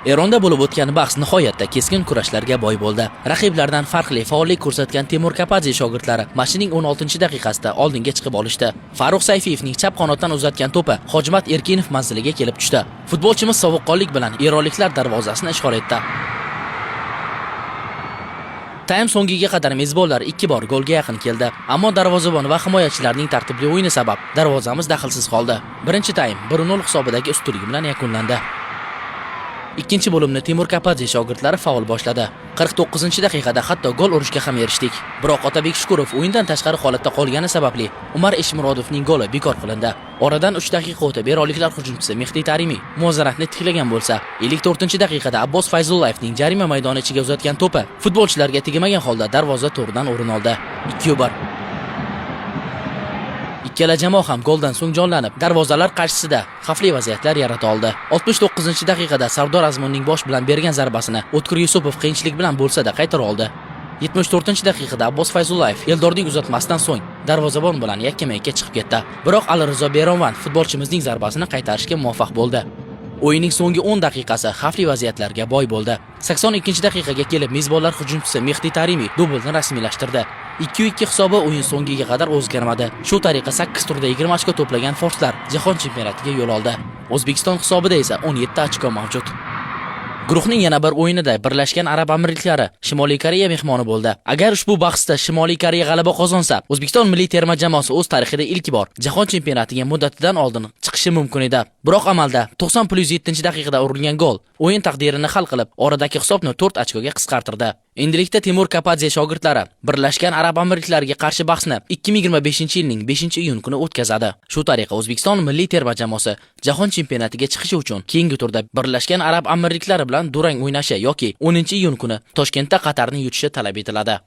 Eronda bo'lib o'tgan bahs nihoyatda keskin kurashlarga boy bo'ldi. Raqiblardan farqli faollik ko'rsatgan Temur Kapadze shogirdlari matchning 16-daqiqasida oldinga chiqib olishdi. Farruh Sayfiyevning chap qanotdan uzatgan to'pi Hojmat Erkinov manziliga kelib tushdi. Futbolchimiz sovuqqonlik bilan eronliklar darvozasini ishg'ol etdi. Taym so'ngiga qadar mezbonlar ikki bor golga yaqin keldi. Ammo darvozabon va himoyachilarning tartibli o'yini sabab darvozamiz daxlsiz qoldi. Birinchi taym 1-0 hisobidagi ustunlik bilan yakunlandi. Ikkinchi bo'limni Timur Kapadze shogirdlari faol boshladi. 49-daqiqada hatto gol urishga ham erishdik. Biroq Otabek Shukurov o'yindan tashqari holatda qolgani sababli Umar Eshmurodovning goli bekor qilindi. Oradan 3 daqiqa o'tib eronliklar hujumchisi Mehdi Tarimi muvozanatni tiklagan bo'lsa, 54-daqiqada Abbos Fayzullayevning jarima maydoni ichiga uzatgan to'pi futbolchilarga tegmagan holda darvoza to'ridan o'rin oldi. 2-1. Ikkala jamoa ham goldan so'ng jonlanib, darvozalar qarshisida xavfli vaziyatlar yarata oldi. 69-daqiqada Sardor Azmunning bosh bilan bergan zarbasini O'tkir Yusupov qiyinchilik bilan bo'lsa-da qaytara oldi. 74-daqiqada Abbos Fayzullayev Eldorning uzatmasidan so'ng darvozabon bilan yakkama-yakka chiqib ketdi. Biroq Alirizo Beronvand futbolchimizning zarbasini qaytarishga muvaffaq bo'ldi. O'yinning so'nggi 10 daqiqasi xavfli vaziyatlarga boy bo'ldi. 82-daqiqaga kelib mezbonlar hujumchisi Mehdi Tarimi dublni rasmiylashtirdi. 2-2 hisobi o'yin so'ngiga qadar o'zgarmadi. Shu tariqa 8 turda 20 ochko to'plagan forslar jahon chempionatiga yo'l oldi. O'zbekiston hisobida esa 17 ochko mavjud. Guruhning yana bir o'yinida Birlashgan Arab Amirliklari Shimoliy Koreya mehmoni bo'ldi. Agar ushbu bahsda Shimoliy Koreya g'alaba qozonsa, O'zbekiston milliy terma jamoasi o'z tarixida ilk bor jahon chempionatiga muddatidan oldin chiqishi mumkin edi. Biroq amalda 90+7-daqiqada urilgan gol o'yin taqdirini hal qilib, oradagi hisobni 4 ochkoga qisqartirdi. Endilikda Timur Kapadze shogirdlari Birlashgan Arab Amirliklariga qarshi bahsni 2025-yilning 5-iyun kuni o'tkazadi. Shu tariqa O'zbekiston milliy terma jamoasi jahon chempionatiga chiqishi uchun keyingi turda Birlashgan Arab Amirliklari bilan durang o'ynashi yoki 10-iyun kuni Toshkentda Qatarni yutishi talab etiladi.